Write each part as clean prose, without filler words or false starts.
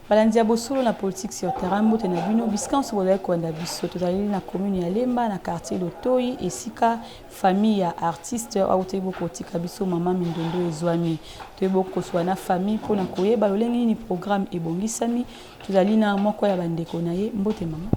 Balandi ya bosolo na politique sur terrain, mbote na bino bisika nyonso bozali kolanda biso. Tozali na commune ya Lemba na quartier Lotoi, esika famille ya artiste awutaki bokotika biso mama Mindondo ezwami. Toyebi bokoswa na famille mpo na koyeba lolenge nini programme ebongisami. Tozali na moko ya bandeko na ye. Mbote mama.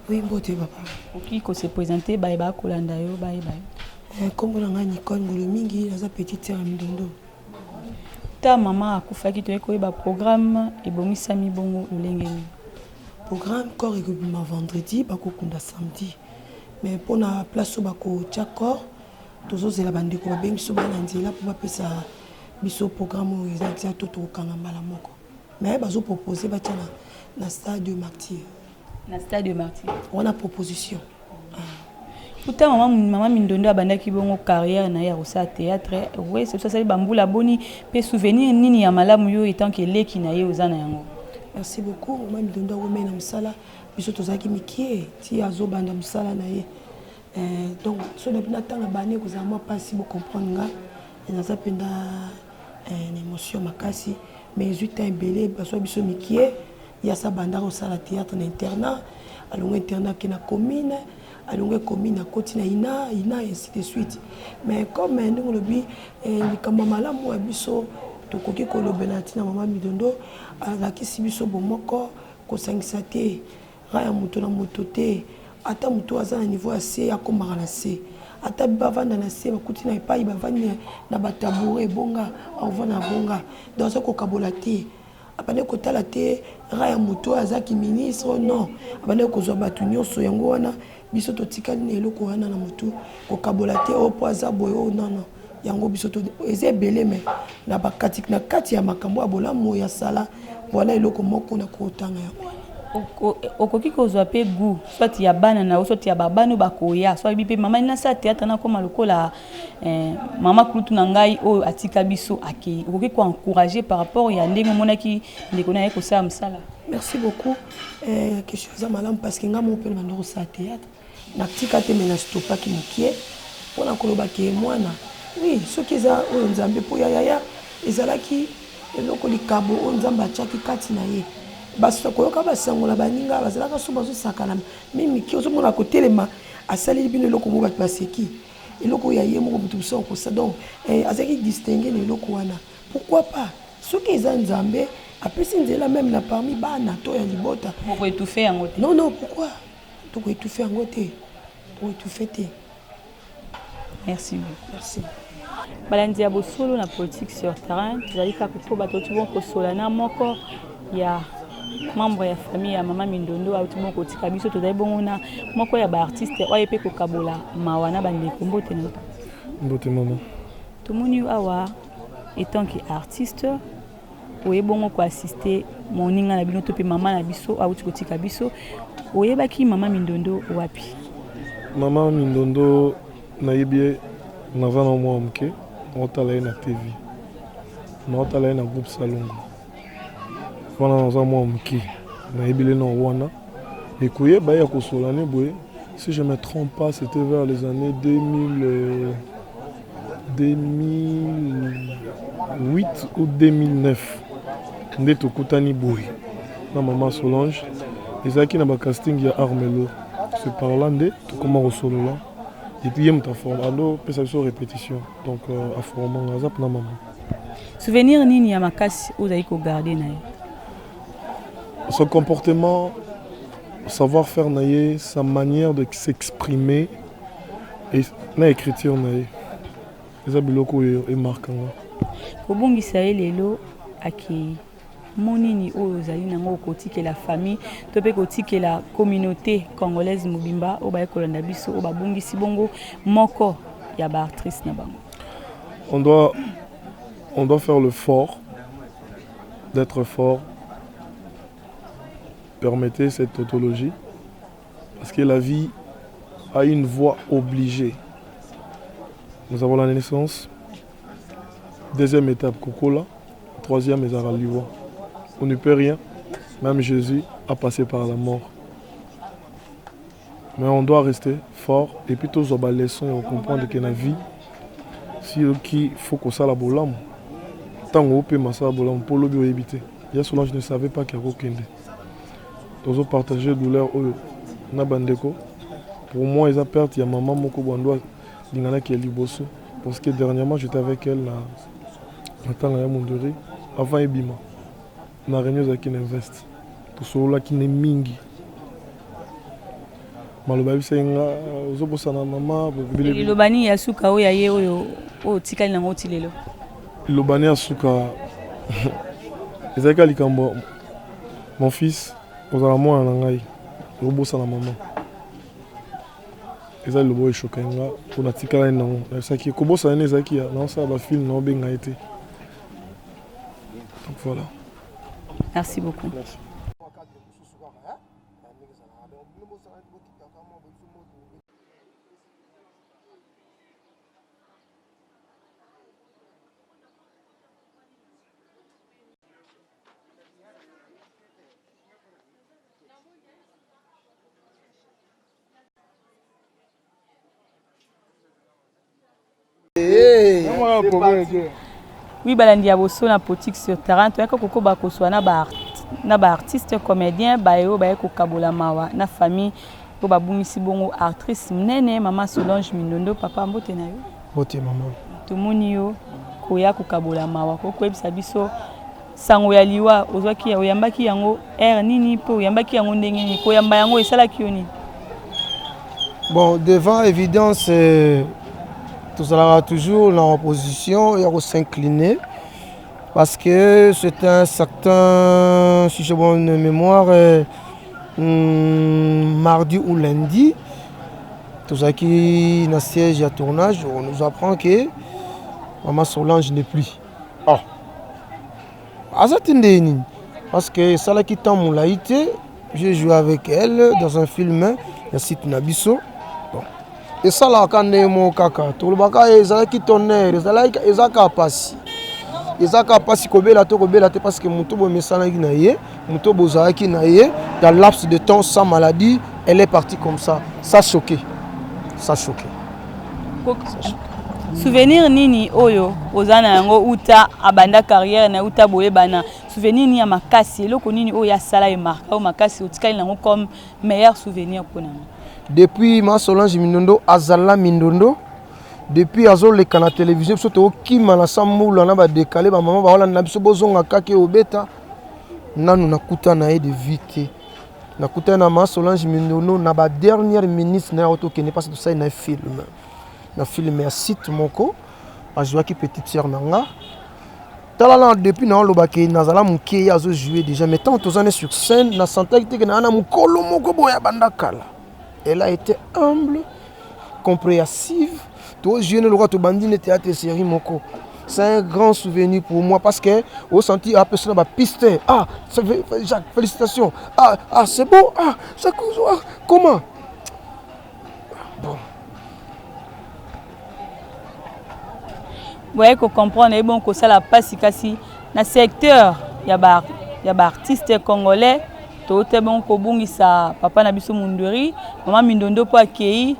Oui, mbote papa. Okoki ko se présenter baye bakolanda yo bayeba yo. Eh, kombo na ngai Nicole Ngolo mingi, naza petite sœur ya Mindondo. Ta mama akufaki, toyei koyeba programme ebongisami bongo lolenge nini? Programme corps ekobima vendredi, bakokunda samedi. Mais mpona place oyo bakotia corps, tozozela bandeko babengi biso bana nzela mpo bapesa biso programme oyo eza exact to tokokanga mbala moko. Mais bazopropose batia na stade de Martyr. Na stade de Martyr. Wana proposition. Kuta mama, mama Mindondo abandaki bongo carrière na ye ya kosala théâtre. Oui, c'est ça bambula boni pe souvenir nini ya malamu yo etant que leki na ye oza na yango. Merci beaucoup. Mama Mindondo akomei na mosala biso tozalaki mikie ti azobanda mosala na ye. Eh, donc so na bino atanga bane kozala mwa mpasi bocomprendre nga naza mpenza eh, na émotion makasi mais ezwi temps ebele bazwa biso mikie. Ye asi abanda kosala theatre na internat, alongwe internat ake na commune, alongwe commune akoti na ina, ina ainsi de suite. Mais comme ndenge olobi eh, likambo ya malamu ya biso tokoki kolobela na ntina mama Midondo alakisi biso bomoko, kosangisa te ra ya moto na moto te, ata moto aza na niveau ya se akomaka na se, ata bavanda na se bakuti na epai bavandi na batabouret ebonga akovanda na bonga, donc aza kokabola te. Abandaki kotala te rang ya moto oyo aza ki ministre non, abandaki kozwa bato nyonso. Yango wana biso totikali na eloko wana na motu, kokabola te oyo mpo aza boye oyo non non. Yango biso eza ebele mais na bakati na kati ya makambo ya bolamu oyo asala, voilà eloko moko na kotanga yango wana. Okoki kozwa mpe goût soit ya bana na yo soit ya babana oyo bakoya, soit oyebi mpe mama nasala théâtre nakoma lokola Eh, mama kulutu na ngai oyo atika biso akei, okoki ko encourager par rapport ya ndenge omonaki ndeko na ye kosala mosala? Merci beaucoup. Eh, question eza malamu parce que ngai moko mpe nabanda kosala théâtre natika te me nastopaki mokie mpo na koloba ke mwana oui soki eza oyo Nzambe mpo ya yaya ezalaki eloko likabo oyo Nzambe atiaki kati na ye koyoka basango na baninga bazalaka so bazosakana mimiki ozomona kotelema asaleli bino eloko moko bato baseki eloko ya ye moko moto mosusu akosa donc eh, azalaki distingue na eloko wana pourquoi pas soki eza Nzambe apesi nzela meme na parmi bana to ya libota bokoetufe yango te non non pourquoi tokoetufe yango te tokoetufe te. Merci beaucoup. Merci. Balandi ya bosolo na politique sur terrain, tozali kaka kokoba toti bon kosola na moko ya membre ya famille ya mama Mindondo auti bongo kotika biso. Tozali bongo na moko ya baartiste oyo mpe kokabola mawa na bandeko. Mbote na mbote mama. Tomoni yo awa etant que artiste oye bongo koassiste moninga na bino to mpe mama na biso auti kotika biso. Oyebaki mama Mindondo wapi? Mama Mindondo nayebi ye naza na mwa moke, naotala ye na TV, naotala ye na groupe Salongo wana naza mwa moke, nayebi le na wana ekoyeba ye ya kosola ne boye. Si je me trompe pas, c'était vers les années 2000, 2008 ou 2009 nde tokutani boye na mama Solange, ezalaki na bacasting ya Armelo. C'est par là nde tokoma kosolola et puis ye moto ando pesa biso répétition, donc euh, aformanga aza mpena mama. Souvenir nini ya makasi oyo ozali kogarde na ye? Son comportement, savoir-faire na ye, sa manière de s'exprimer et na écriture na ye eza biloko oyo emarkanga. Kobongisa ye lelo akei, mo nini oyo ozali nango kotikela famille to mpe kotikela communauté congolaise mobimba oyo baye kolanda biso, oyo babungisi bongo moko ya baactrice na bango? On doit faire l'effort d'être fort. Permettez cette tautologie, parce que la vie a une voie obligée. Nous avons la naissance. Deuxième étape kokola, troisième ezalaka liwa. On ne peut rien, même Jésus a passé par la mort. Mais on doit rester fort et puis tozwa ba leçon ya comprendre que na vie soki faut kosala bolamu ntango opema sala bolamu mpo lobi oyebi te. Ya Solange ne savait pas que akokende. Tozo partager douleur oyo na bandeko. Pour moi eza perte ya mama moko bwando alinganaki ya liboso parce que dernièrement j'étais avec elle na matanga ya Munduri avant ebima na réunion ezalaki na invest tosololaki ne mingi maloba ayebisaki nga ozobosana mama. Liloba nini ya suka oyo ya ye oyo oyo otikali nango ti lelo? Liloba nini ya suka ezalaki ka likambo mon fils ozala mwana na ngai okobosana mama. Eza liloba oyo eshokaki nga mpo natikalaki nango, nayebisaki ye kobosana nini ezalaki ya naosala bafilme naobenga ye te. Donc voilà. Merci beaucoup. Merci. Oui, balandi ya boso na politique sur terrain toyaka kokoba koswa na ba na ba artiste comédien baye oyo baye kokabola mawa na famille oyo babungisi bongo actrice monene mama Solange Mindondo. Papa, mbote na yo. Mbote mama. Tomoni yo koya kokabola mawa, kokoyebisa biso sango ya liwa ozwaki, oyambaki yango heure nini mpe oyambaki yango ndenge nini? Koyamba yango esalaki yo nini? Bon, devant évidence, tozalaka toujours na opposition ya kos'incliner parce que c'est un certain, si j'ai bonne mémoire, mardi ou lundi, tozalaki na siège ya tournage, on nous apprend que Maman Solange n'est plus. Oh. Aza te nde nini? Parce que esalaki temps molai te, j'ai joué avec elle dans un film ya site na biso. Bon. Esalaka ndenge moko kaka tolobaka ezalaki tonnerre, ezalaki eza kaka pasi, eza kaka pasi kobela to kobela te, parce que moto bomesanaki na ye, moto bozalaki na ye dans laps de temps sans maladie, elle est partie comme ça, ça choqué, ça choqué. Souvenir nini oyo oza na yango uta abanda carrière na uta boyebana? Souvenir nini ya makasi, eloko nini oyo asala emarka oyo makasi otikali nango comme meilleur souvenir mpona ngo? Depuis ma Solange Mindondo azala Mindondo, depuis azoleka na télévision, biso tokokima na sambula na badekale, bamama baolanda biso bozonga kaka obeta nanu nakuta na ye de vie te. Nakutani na ma Solange Mindondo na ba dernière minute na ye tokende parce tosali na film, na film ya site moko, azwaki petite sœur na nga. Tala na depuis na olobaki nazala moke, ye azo jouer déjà, mais tant toza ne sur scène na sentaki te ke na na mokolo moko boye abanda kala. Elle a été humble, compréhensive, tozwe ne lokola tobandi ne théâtre série moko. C'est un grand souvenir pour moi parce que au senti apesa na bapiste, ah Jacques, félicitations, ah, ah c'est bon, ah Jacques, ah, comment bon. Boye kocomprendre ye bon kosala mpasi, kasi na secteur ya baartiste congolais tote bon kobungisa papa na biso Mundweri, mama Mindondo mpo akei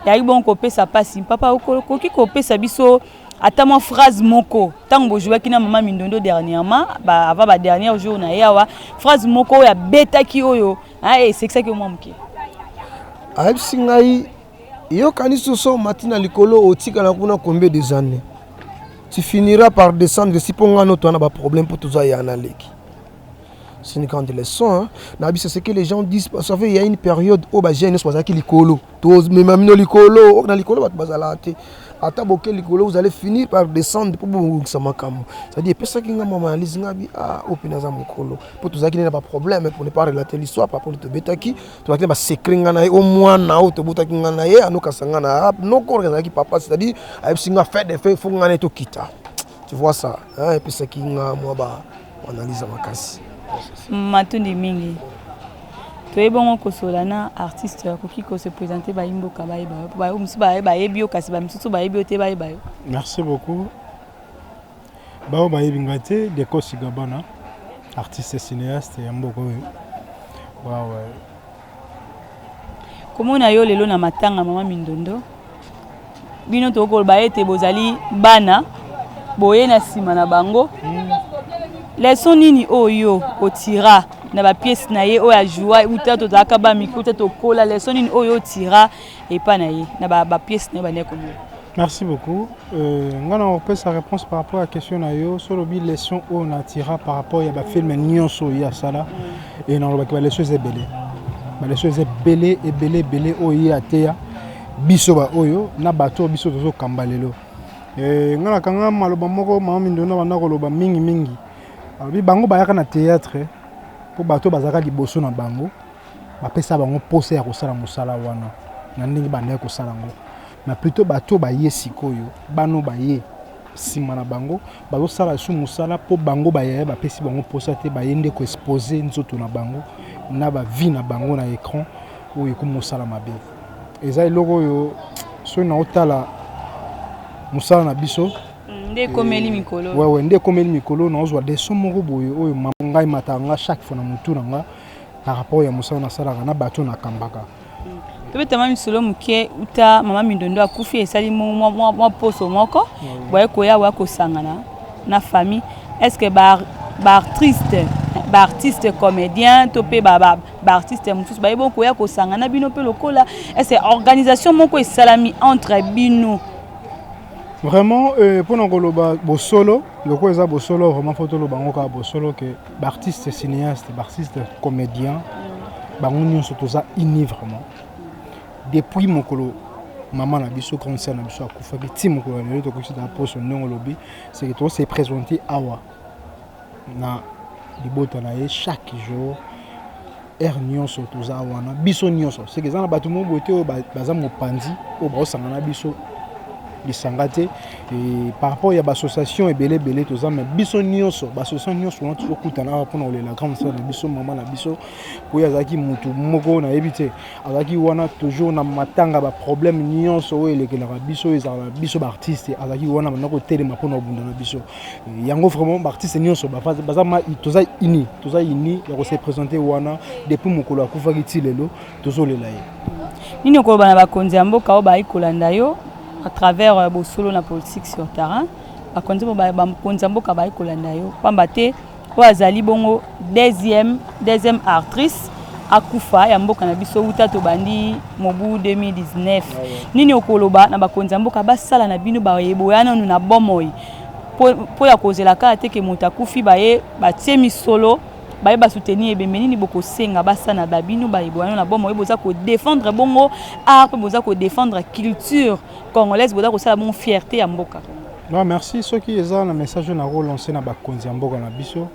yaki bon kopesa mpasi. Papa, okoki kopesa biso ata mwa phrase moko ntango bojouaki na mama Mindondo dernièrement ba, avant ba dernier jour na ye awa, phrase moko oyo abetaki oyo esekisaki yo mwa moke? Ayebisi ngai: yokanisi soso omati na likolo, otikala kuna combien des années, tu finiras par descendre. Si mpo ngai noto wana baproblème mpo toza ya na leki. C'est une grande leçon, hein. Na c'est ce que les gens disent. Vous savez, il y a une période où ba jeunes bazalaki likolo, tomema bino likolo, na likolo bato bazalaka te. Ata boke likolo, vous allez finir par descendre mpo bobongisa makambo. C'est-à-dire epesaki nga mwa analyse nga bi ah oyo mpe naza mokolo mpo tozalaki nde na baproblème, pour ne pas relater l'histoire par rapport tobetaki, tozalaki na basecret nga na ye, o mwana oyo tobotaki nga na ye anokasa nga na noko azalaki papa. C'est-à-dire ayebisi nga fait de fait, faut nga na ye tokita, tu vois ça, epesaki nga mwa ba analyse ya makasi. Matondi mingi. Toyebi bongo kosola na artiste, akoki kose présenter, bayimboka bayeba yo, po mosusu bayebi yo kasi bamisusu bayebi yo te, bayeba yo. Merci beaucoup. Baoyo bayebi ngai te, Dekosi Gabana, artiste cinéaste ya mboka oyo. Wawe. Komona yo lelo na matanga mama Mindondo, bino tokoloba ete bozali bana boye na nsima na bango. Leçon nini oyo otira na bapièce na ye oyo ajoua uta tozalaka bamike uta tokola, leçon nini oyo otira epa na ye na bapièce na ye bandaki komona? Merci beaucoup. Nga na kopesa réponse par rapport à question na yo. Solo bi leçon oyo na tira par rapport ya ba film nyonso oyo asala et na lobaki ba leçon eza ebele. Ba leçon eza ebele ebele ebele oyo ye ateya biso ba oyo na bato oyo biso tozokamba lelo. Nga nakanga maloba moko mama Mindondo banda koloba mingi mingi. Alobi bango bayaka na théâtre po bato bazalaka liboso na bango bapesa bango posa ya kosala mosala wana na ndenge bandaki kosala yango, mais plutôt bato baye sikoyo bano baye nsima na bango bazosala su mosala mpo bango bayaya bapesi bango mposa te, baye nde koexpose nzoto na bango na bavie na bango na écran oyo ekomi mosala mabe. Eza eloko oyo soki naotala mosala na biso nde ekomeli mikolo. Wewe nde ekomeli mikolo, naozwa leçon moko boye oyo ngai mataka nga chaque fois na motu na nga par rapport ya mosala nasalaka na bato nakambaka. Tobetama misolo moke uta mama Mindondo akufi, esali mwa poso moko boye koya boya kosangana na famille. Est ce que baartiste baartiste comédien to mpe baartiste mosusu baye bokoya kosangana bino mpe lokola, est ce que organisation moko esalami entre bino? Vraiment, mpona koloba bosolo, lokola eza bosolo vraiment faut toloba yango kaka bosolo ke baartiste cinéaste, baartiste comédien, bango nyonso toza uni vraiment. Depuis mokolo mama na biso, grande sœur na biso akufaki, ti mokolo ya lelo tokoki na poso ndenge olobi, c'est que tose présenter awa na libota na ye chaque jour, heure nyonso toza wana biso nyonso. C'est que eza na bato moko boye te oyo baza mopanzi oyo baosanga na biso lisanga te. Et par rapport ya baassociation ebele ebele toza, mais biso nyonso, baassociation nyonso wana tozokutana awa mpona kolela grande sœur na biso, mama na biso, po ye azalaki mutu moko nayebi te, azalaki wana toujours na matanga, baproblème nyonso oyo elekelaka biso, oyo ezalaka na biso baartiste, azalaki wana banda kotelema mpona kobunda na biso yango. Vraiment, baartiste nyonso baza, toza uni, toza uni ya kose présenter wana. Depuis mokolo akufaki ti lelo tozolela ye. Nini okoloba na bakonzi ya mboka oyo bayi kolanda yo à travers Bosolo na politique sur terrain? Bakonzi ya mboka bayi kolanda yo, pamba te oyo azali bongo deuxième actrice akufa ya mboka na biso wuta tobandi mobu 2019. Nini okoloba na bakonzi ya mboka basala na bino bayeboya nanu na bomoi, mpo ya kozela kaka te ke moto akufi, baye batie misolo, baye basoutenir ebembe? Nini bokosenga basala na bino bayeboya nanu na bomoi? Boza kodéfendre bongo art mpe boza kodéfendre culture congolaise, boza kosala bongo fierté ya mboka. Non, merci. Soki eza na message oyo nakolance na bakonzi ya mboka na biso,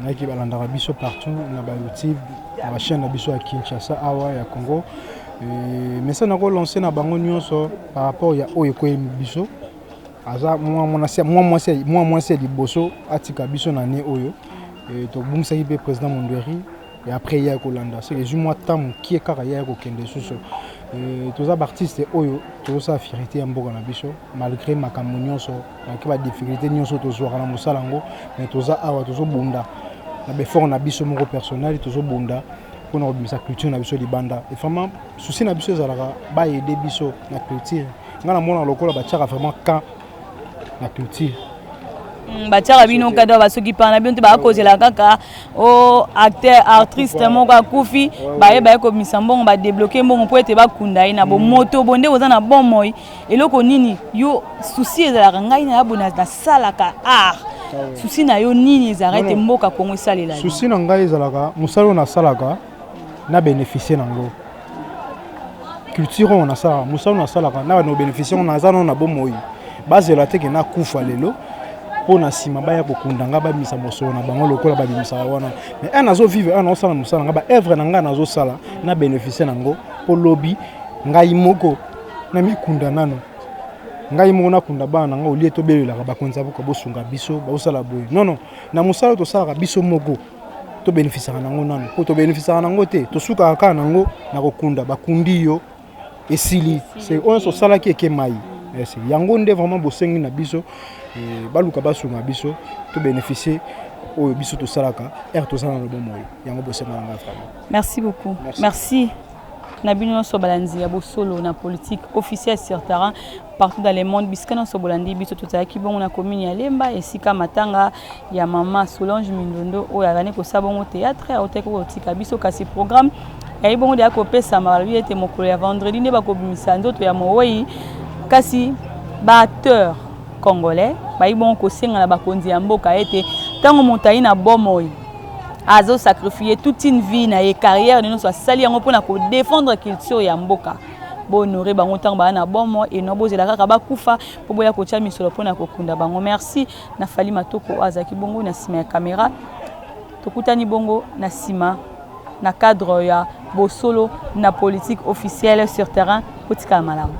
nayaki balandaka biso partout na bayoutube, na bachaîne na biso ya Kinshasa awa ya Congo, message nakolance na bango nyonso par rapport ya oyo ekweyemi biso, aza mwa mwasi ya liboso atika biso na ne oyo tobungisaki mpe président Mondweri et après ye kolanda, soki ezwi mwa temps mokie kaka ye kokende lisusu. Toza baartiste oyo tozosala fierté ya mboka na biso malgré makambo nyonso, malgré badifficulté nyonso tozwaka na mosala yango, mais toza awa, tozobunda na baeffort na biso moko personnel, tozobunda mpona kobimisa culture na biso libanda. Et vraiment, souci na biso ezalaka baaider biso na culture. Ngai namona lokola batiaka vraiment camp na culture. Batiaka bino kaka basoki pana bino te, bakozela kaka o acteur, artiste moko akufi, baye baye kobimisa mbongo, badébloquer mbongo mpo ete bakunda ye na bomoto. Bo nde oza na bomoi, eloko nini yo souci ezalaka? Ngai na ya boye nasalaka art, souci na yo nini ezalaka ete mboka Kongo esalela? Souci na ngai ezalaka mosala oyo nasalaka na bénéficie nango, culture oyo nasalaka, mosala oyo nasalaka na bano bénéficie ngo. Naza nano na bomoi, bazela te ke nakufa lelo mpo na nsima baya kokunda nga, babimisa mosolo na bango lokola babimisaka wana. Mais un nazovivre, un naosala mosala na nga, baœuvre na ngai nazosala na bénéficie nango, mpo lobi ngai moko na mikunda nano, ngai moko nakunda bana na ngai, olie tobelelaka bakonzi ya mboka bosunga biso, baosala boye. Non, non, na mosala oyo tosalaka biso moko tobénéficiaka nango nano, mpo tobénéficiaka nango te, tosukaka kaka nango na kokunda. Bakundi yo, esili, oyo nyonso osalaki eke mai. Ese yango nde vraiment bosengi na biso eh, baluka basunga biso to bénéficier oyo biso tosalaka ere toza na bomoi yango bosenga na ngai vraiment. Merci beaucoup. Merci, merci. Na bino nyonso balandi ya bosolo na politique officielle sur terrain partout dans le monde, bisika nyonso bolandi biso, tozalaki bongo na commune ya Lemba, esika matanga ya mama Solange Mindondo oyo azali kosala bongo théâtre, autaki kotika biso. Kasi programme yayi bongo deya kopesama, balobi ete mokolo ya vendredi nde bakobimisa nzoto ya mowei. Kasi baacteur congolais bayi bongo kosenga na bakonzi ya mboka ete ntango moto ayi na bomoi, azosacrifie toute une vie na ye, carrière nyonso asali yango mpona kodéfendre culture ya mboka, bohonore bango ntango baa na bomoi, eno bozela kaka bakufa mpo boya kotia misolo mpona kokunda bango. Merci na Fali Matoko oyo azalaki bongo na nsima ya caméra. Tokutani bongo na nsima na cadre ya bosolo na politique officielle sur terrain. Kotikala malamu.